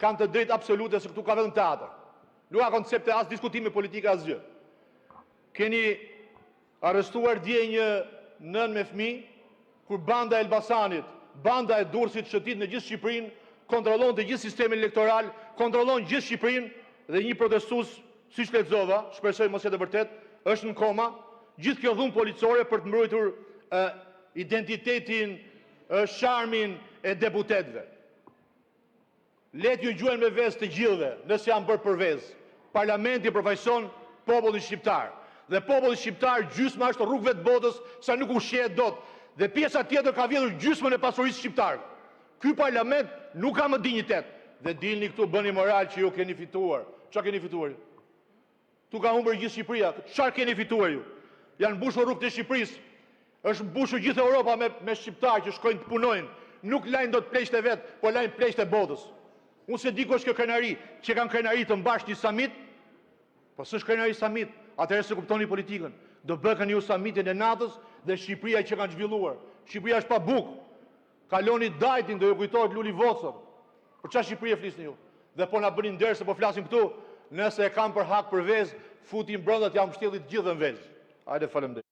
Kanë të drejtë absolute, se këtu ka vetëm teatër. Nuk ka koncepte, as diskutime politike, asgjë. Keni arrestuar dje një nënë me fëmijë, kur banda e Elbasanit, banda e Durrësit shëtit në gjithë Shqipërinë, kontrollon të gjithë sistemin elektoral, kontrollon gjithë Shqipërinë dhe një protestues, siç lexova, shpresoj të mos jetë e vërtetë, është në koma. Gjithë kjo dhunë policore për të mbrojtur identitetin, sharmin e deputetëve. Le t'ju gjuajnë me vezë të gjithëve, nëse janë bërë për vezë! Parlamenti përfaqëson popullin shqiptar dhe populli shqiptar, gjysma është rrugëve të botës, se nuk ushqehet dot dhe pjesa tjetër ka vjedhur gjysmën e pasurisë së shqiptarëve. Ky Parlament nuk ka më dinjitet. Dhe dilni këtu bëni moral që ju keni fituar. Çfarë keni fituar ju? Këtu ka humbur e gjithë Shqipëria. Çfarë keni fituar ju? Janë mbushur rrugët e Shqipërisë, është mbushur gjithë Europa me me shqiptarë që shkojnë të punojnë, nuk lajnë dot pleqtë e vet, po lajnë pleqtë e botës. Unë s'e di ku është kjo krenari, që kanë krenari të mbash një samit, po s'është krenari samit, atëherë s'e kuptoni politikën. Do bëkeni ju samitin e natës dhe Shqipëria qenka zhvilluar. Shqipëria është pa bukë. Kaloni Dajtin, do ju kujtohet Luli Voco. Për çfarë Shqipërie flisni ju? Dhe po na bëni nder se po flasim këtu? Nëse e kanë për hak për vezë, futin brenda t'jua mbështjellin të gjithëve në vezë. Hajde, faleminderit!